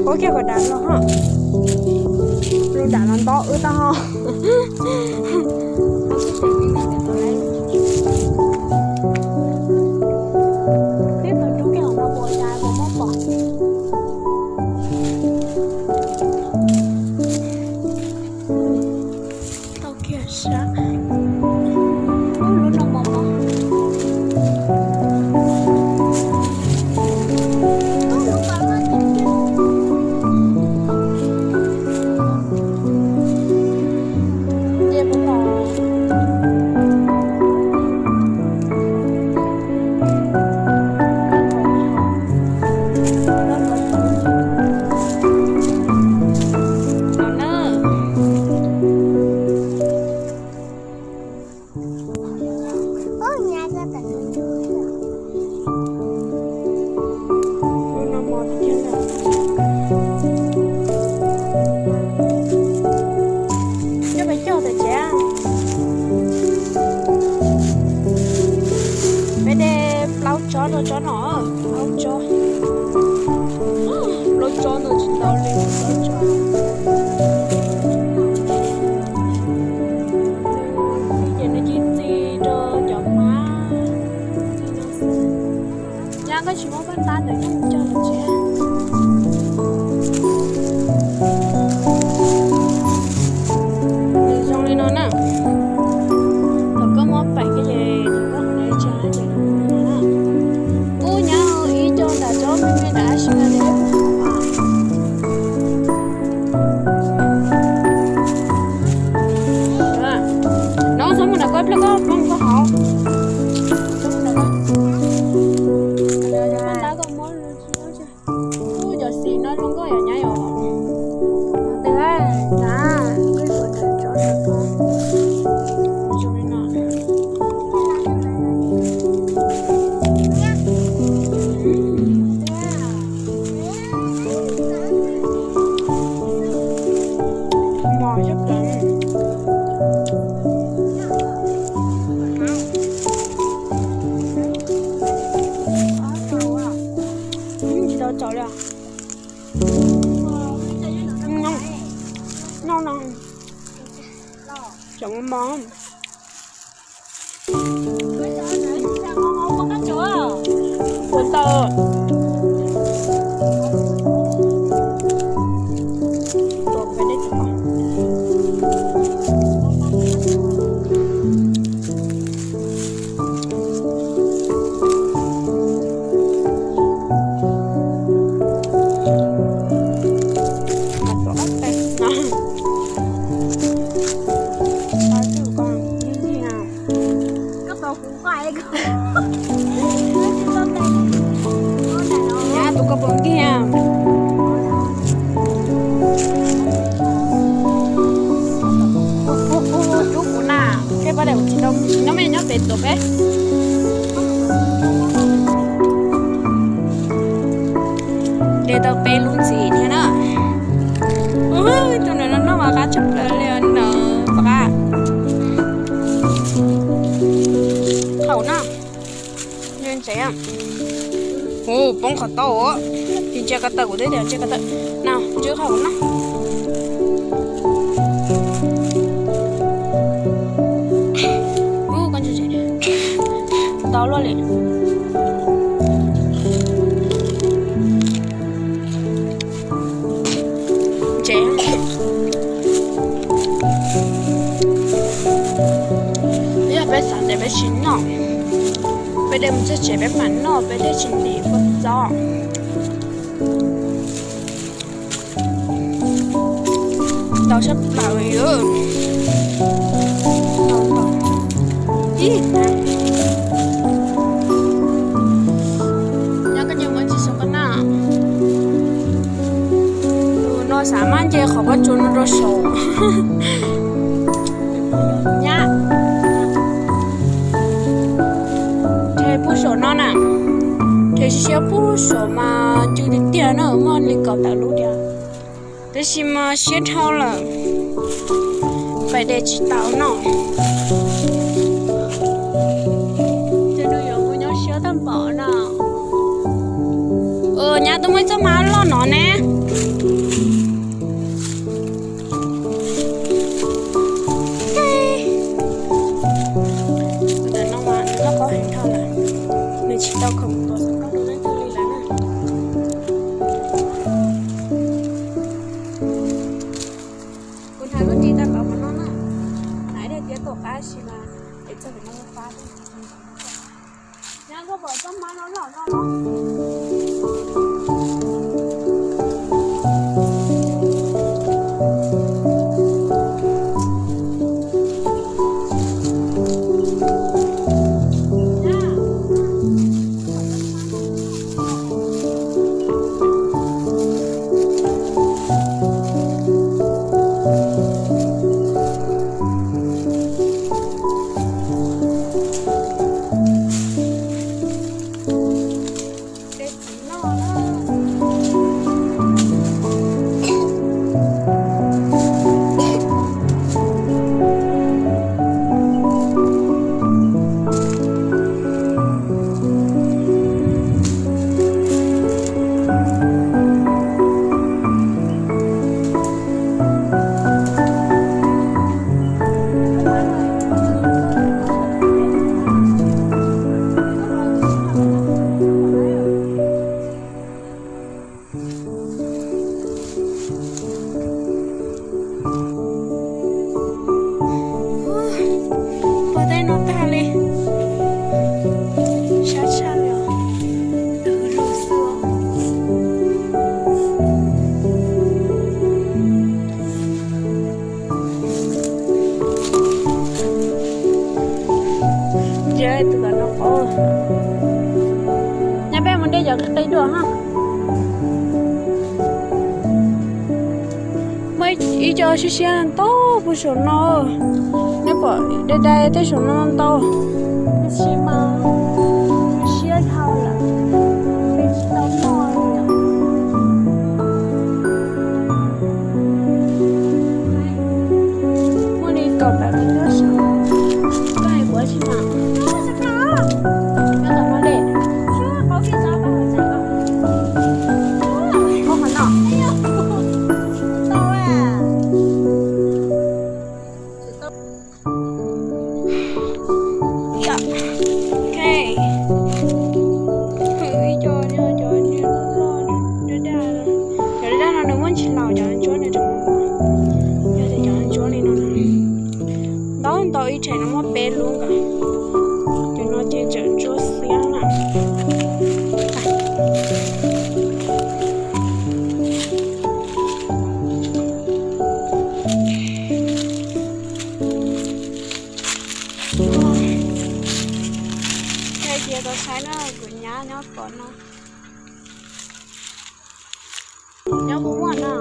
Ua kiag kom dam los ho, lub dam los nto wb tau ho. Peb mus rub kiag hauv no puas cas puas muab pom. Tau kiag sab. Lub no mos mos. Coj pes coj tam tsev. Peb de plaub tsob rau tsob no, plaub tsob. Plaub tsob ntau tsis ntau li, plaub tsob. Ces nws cia txi rau cov hmab. Nyab, koj tsis muab koj ntab ntawm coj mus cog lawm tsev. Nws zoo li no na. Thaum koj muab peem koj ces thaum koj hu tsa ces zoo li no na. Ub, nyab, ib co nram tsob me me nram ab si no ces peb pum hauv. No txhob mus nram koj, ib pliag koj poob koj hauv. Txhob mus nram koj. Koj ntab koj muab. Ub, cov xim no zoo nkauj yom nyab yom. Ntawd na, koj tuav ntawm tsob ntawd. Zoo li no. Mos xyab plaws. Tsis tau tsaus li os. Noj no. Tseem mos. Ua tau. Nyab, tus koj puas nkiag? Rub kuv na, koj pab de kuv tsis tau, nyob me nyob pem tuav peb. De tau peb lub ntxiv thiab na. Tus ntawm no noj mas qab tshaj plaws li ntawd, pom qab. Qhov no. Ntsev, hu poob qhov tau, tis ntsia ko taw, kuv twb tias ntsia ko taw. Na, ntsia qhov no. Ntau luaj li. Ntsev. Yog peb xav tias peb tsis noj, peb de mus txog tsev peb mam noj, peb thiaj tsis ntim kua txob. Ntau tshaj plaws li. Ib, nyob koj nce muab tsis saum koj na. Tus no xav maj nce qhov pob tsuas no rau saum. Nyab, nrhiav pub saum no na. Nrhiav siab siab pub saum mas ncw tiag tiag na, muaj li kaum tawm lub diam. Tab sis mas siab dhau lawm. De tsis tau no. Ces nws yuav mus nyob siab tag npaum no. Nyab twb muaj ib txoj hmab loj no ne. Tus ntawm no mas nws loj paub heev dhau lawm, nws tsis tau khoom tuav xov tooj rau leej twg li lawm na. Kuv hnav lub ris tag npaum no no na, hnav ib daim tiab tom qab si mas es txog tus no fab. Nyab, koj pom txoj hmab no loj no los? Pom tej no tag li, sab tshaj li os. Lwm lub xwb. Ntsia tus tom no qhov, nyab, peb mus de cov qis qis dua ha. Muaj ib co siab siab ntau puag saum no. Nej pom dai dai tej saum no ntau, tab sis mas siab dhau lawm, tsis tau noj li os. Muaj li kaum tawm li nyob saud, koj hais kuv tsis mas. Nyob tom no li. Muab qhov no. Ok. Ib co, cov daj daj no nws muab ntsis laus, cov ntsuab nws tseem, yog tias cov ntsuab li no, ntau ntau ib tsev no muaj peb lub nkaus, cov no ces tseem ntsuab xiab na. Hais tias tau saib na, kuv nyab nyob pom no. Nyob puas muaj no.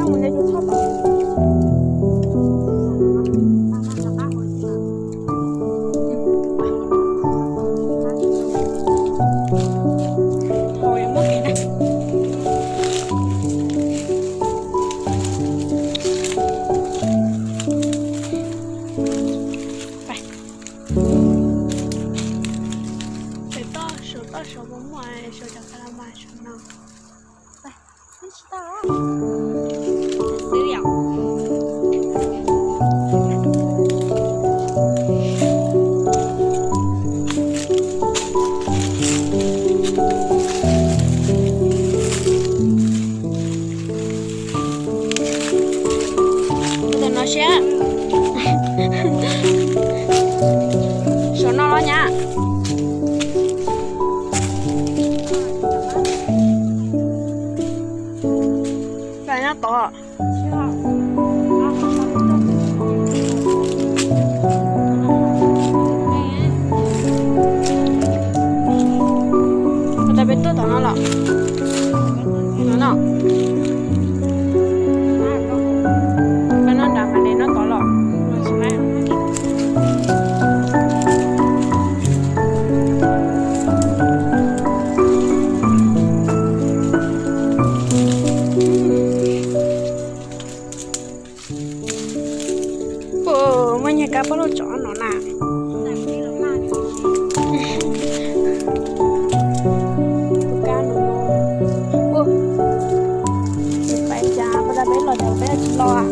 Saum toj saum puas muaj, saum cov ka la mas saum no. Xwb yom. Tus no siab. Saum no los nyab. Pab nyob tod. Ua tas peb tuaj tom no los? No no. Peb noj nrad mas neb noj tod los? Ua, muaj nyiag kab paj lauj tsov no na. Tus kab no. Ua, pais cas pas tas peb los cas peb tsis los a?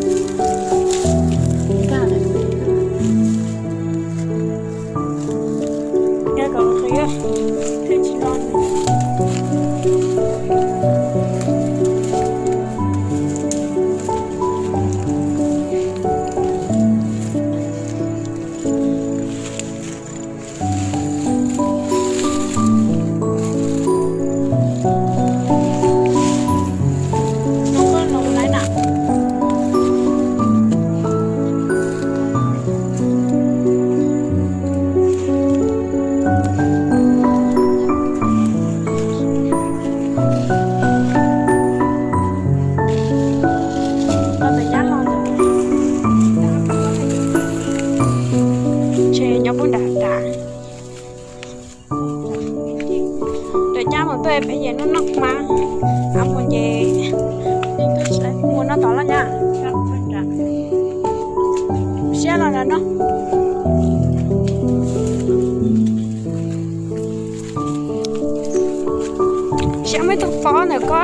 Nyob kom qhia, thiaj tsis los. Ntshe nyob puag nram nrad. Rawm cab mus tuaj peb ces noj noj hmab, a mus ces mus noj tod los nyab. Siab los nrad no. Siab muaj ib tug pob ntawm ko.